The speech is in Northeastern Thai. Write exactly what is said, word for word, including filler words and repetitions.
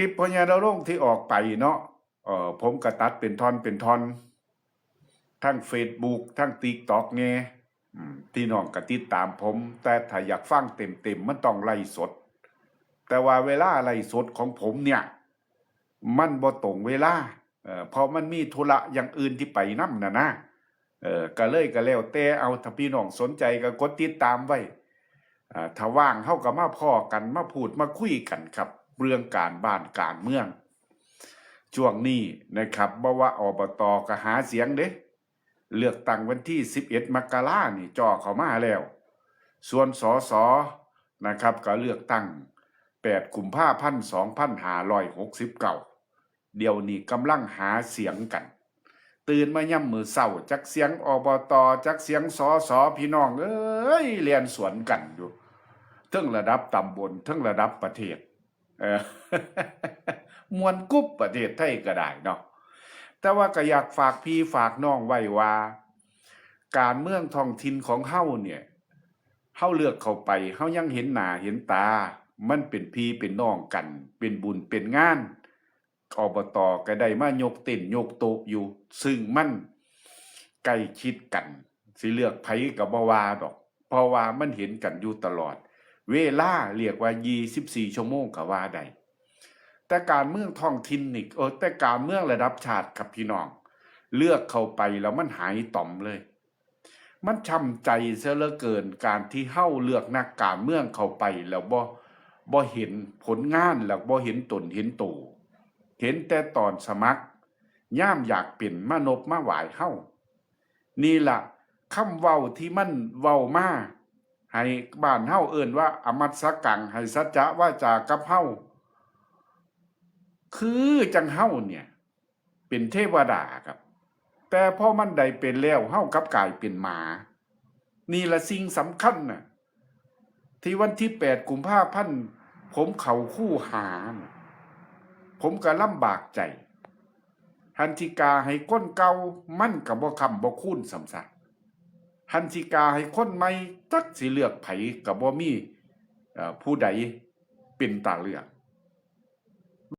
คลิปพ่อใหญ่นรงค์ที่ออกไปเนาะ เออ ผมก็ตัดเป็นท่อนเป็นท่อน ทั้ง Facebook ทั้ง TikTok แน่ อืม พี่น้องก็ติดตามผม แต่ถ้าอยากฟังเต็มๆ มันต้องไลฟ์สด แต่ว่าเวลาไลฟ์สดของผมเนี่ย มันบ่ตรงเวลา เออ เพราะมันมีธุระอย่างอื่นที่ไปนำน่ะนะ เออ ก็เลยก็แล้วแต่ เอา ถ้าพี่น้องสนใจก็กดติดตามไว้ อ่า ถ้าว่างเฮาก็มาพ้อกัน มาพูดมาคุยกันครับ เรื่องการบ้านการเมือง ช่วงนี้นะครับ บ่ว่า อบต. ก็หาเสียงเด้ เลือกตั้งวันที่สิบเอ็ด มกรานี่จ่อเข้ามาแล้ว ส่วน สส. นะครับ ก็เลือกตั้ง แปด กุมภาพันธ์ สองพันห้าร้อยหกสิบเก้า เดี๋ยวนี้กำลังหาเสียงกัน ตื่นมายามมื้อเช้า จักเสียง อบต. จักเสียง สส. พี่น้องเอ้ย แล่นสวนกันอยู่ เทิงระดับตำบล เทิงระดับประเทศ เออ ม่วนกุ๊บ ประเทศไทยก็ได้เนาะ แต่ว่าก็อยากฝากพี่ฝากน้องไว้ว่า การเมืองท้องถิ่นของเฮาเนี่ย เฮาเลือกเข้าไป เฮายังเห็นหน้าเห็นตา มันเป็นพี่เป็นน้องกัน เป็นบุญเป็นงาน อบต. ก็ได้มายกเต็นท์ยกโต๊ะอยู่ ซึ่งมันใกล้ชิดกัน สิเลือกไผก็บ่ว่าดอก เพราะว่ามันเห็นกันอยู่ตลอด เวลาเรียกว่า ยี่สิบสี่ ชั่วโมงก็ว่าได้ แต่การเมืองท้องถิ่นนี่ เออ แต่การเมืองระดับชาติครับพี่น้อง เลือกเข้าไปแล้วมันหายต่อมเลย มันช้ำใจเสียเหลือเกิน การที่เฮาเลือกนักการเมืองเข้าไปแล้วบ่ บ่เห็นผลงาน แล้วบ่เห็นตนเห็นโต เห็นแต่ตอนสมัคร ยามอยากเป็นมานบมาไหว้เฮา นี่ล่ะ คำเว้าที่มันเว้ามา ให้บ้านเฮาเอิ้นว่า อมัสสกัง ให้สัจจะวาจากับเฮา คือจังเฮาเนี่ย เป็นเทวดาครับ แต่พอมันได้เป็นแล้ว เฮากลับกลายเป็นหมา นี่ละสิ่งสำคัญน่ะ ที่วันที่ แปด กุมภาพันธ์ ผมเข้าคูหาน่ะ ผมก็ลำบากใจ หั้นสิกาให้คนเก่า มันก็บ่ค้ำบ่คูณซ้ำซะ หั้นสิกาให้คนใหม่ จักสิเลือกไผก็บ่มี เอ่อ ผู้ใดเป็นตาเลือก